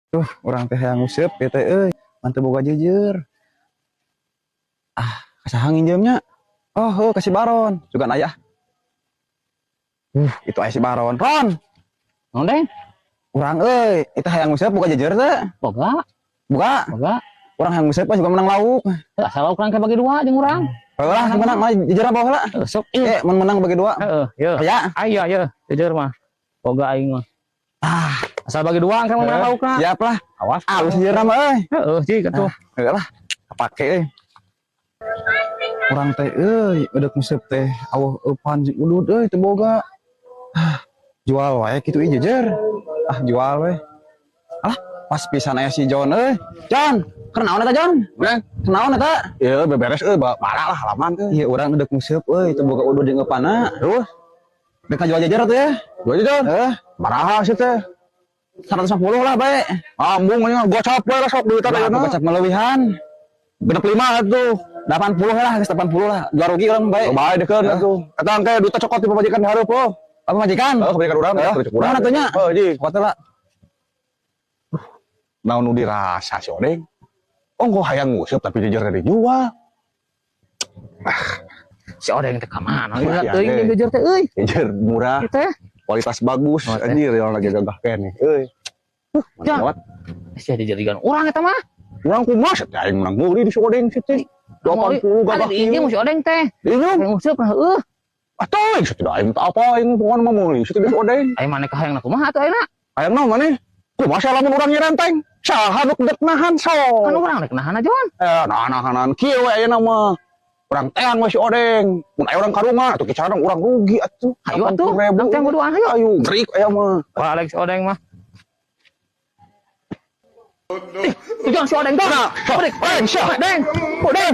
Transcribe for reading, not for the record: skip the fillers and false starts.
Tuh, urang teh hayang nguseup ieu teh euy, mun teu boga jeujeur. Ah, ka saha nginjeumnya? Oh, heuh, ka si Baron. Sugan aya. Itu aya si Baron. Ron, Naon, Deng? Urang euy, itu hayang nguseup, boga jeujeur teu? Boga, Buka. Boga. Urang hayang nguseup juga menang lauk. Heuh, asal lauk urang bagi dua jeung urang. Heuh lah, menang mah jeujeur bawa heula. Heuh, sok ieu. Eh, mun menang bagi dua. Heeh, ye. Ya. Aya ye, jeujeur mah. Boga aing mah. Ah, Asal bagi dua kan menang laukna. Siap lah. Awas. Alus jeujeur mah euy. Heeh, cik atuh. Heuh lah, kepake euy. Urang teh euy, udah nguseup teh aweuh eupan jeung udud euy teu boga. Ah, jual wae kitu ieu jeujeur. Ah, jual we. Ah, pas pisan aya si John euy. John, keur naon eta, John? Neng, Keur naon eta? ya beberes euy, bara lah halaman euy. Iya, urang udah nguseup euy, teu boga udud jeung eupanna. Terus, Dek jual jeujeur atuh ya. Gua aja, Jon. Eh, Baraha sih teh? 150 lah bae. Ambung nya gocap we lah sok duitan Lah, ayeuna. Gocap melebihan. 65 atuh. 80 lah, geus 80 lah. Jual rugi urang bae. Oh, bae deukeun atuh. Eta engke duitna cokot di pamajikan hareup oh. Apa majikan? Oh, pamajikan urang, Eh, cek urang. mana atuh nya? Oh, ji. Cokot lah. Naon nu dirasa si Odeng? Oh, kok hayang nguseup tapi jeujeur dijual. Si Odeng teh ka mana? Wah, Ieu iya, teuing teh. jeung jeujeur teh euy. Jeujeur murah, Ieu teh. Kualitas bagus. Oh, teh. Anjir, yang lagi gagah keneh. Euy. Jang. Lewat. Sia dijadikan urang eta mah. Urang kumaha teh aing menang meuli di si Odeng sih teh. 80 gagah. Ada diinjem si Odeng teh. Diinjem. Hayang nguseup heueuh. Atuh, sih tidak aing tak apa aing pokona mah meuli situ di si Odeng. Aya maneh ka hayang kumaha atuh ayeuna? Hayang naon maneh? Kumaha lamun urang nyerenteng? Saha nu dek nahan sok? Kan urang rek nahan aja, Jon. Eh, nah nahanan kieu we ayeuna mah. Urang teang we si Odeng. Mun aya urang karungan atuh kicarana urang rugi atuh. Hayu atuh, 80.000. urang teang berduaan hayu. Ayo, gerik aya mah. Wah, Alex Odeng mah. Ih, tuh Jon, si Odeng tuh. Odeng, Odeng, siapa? Odeng, Odeng.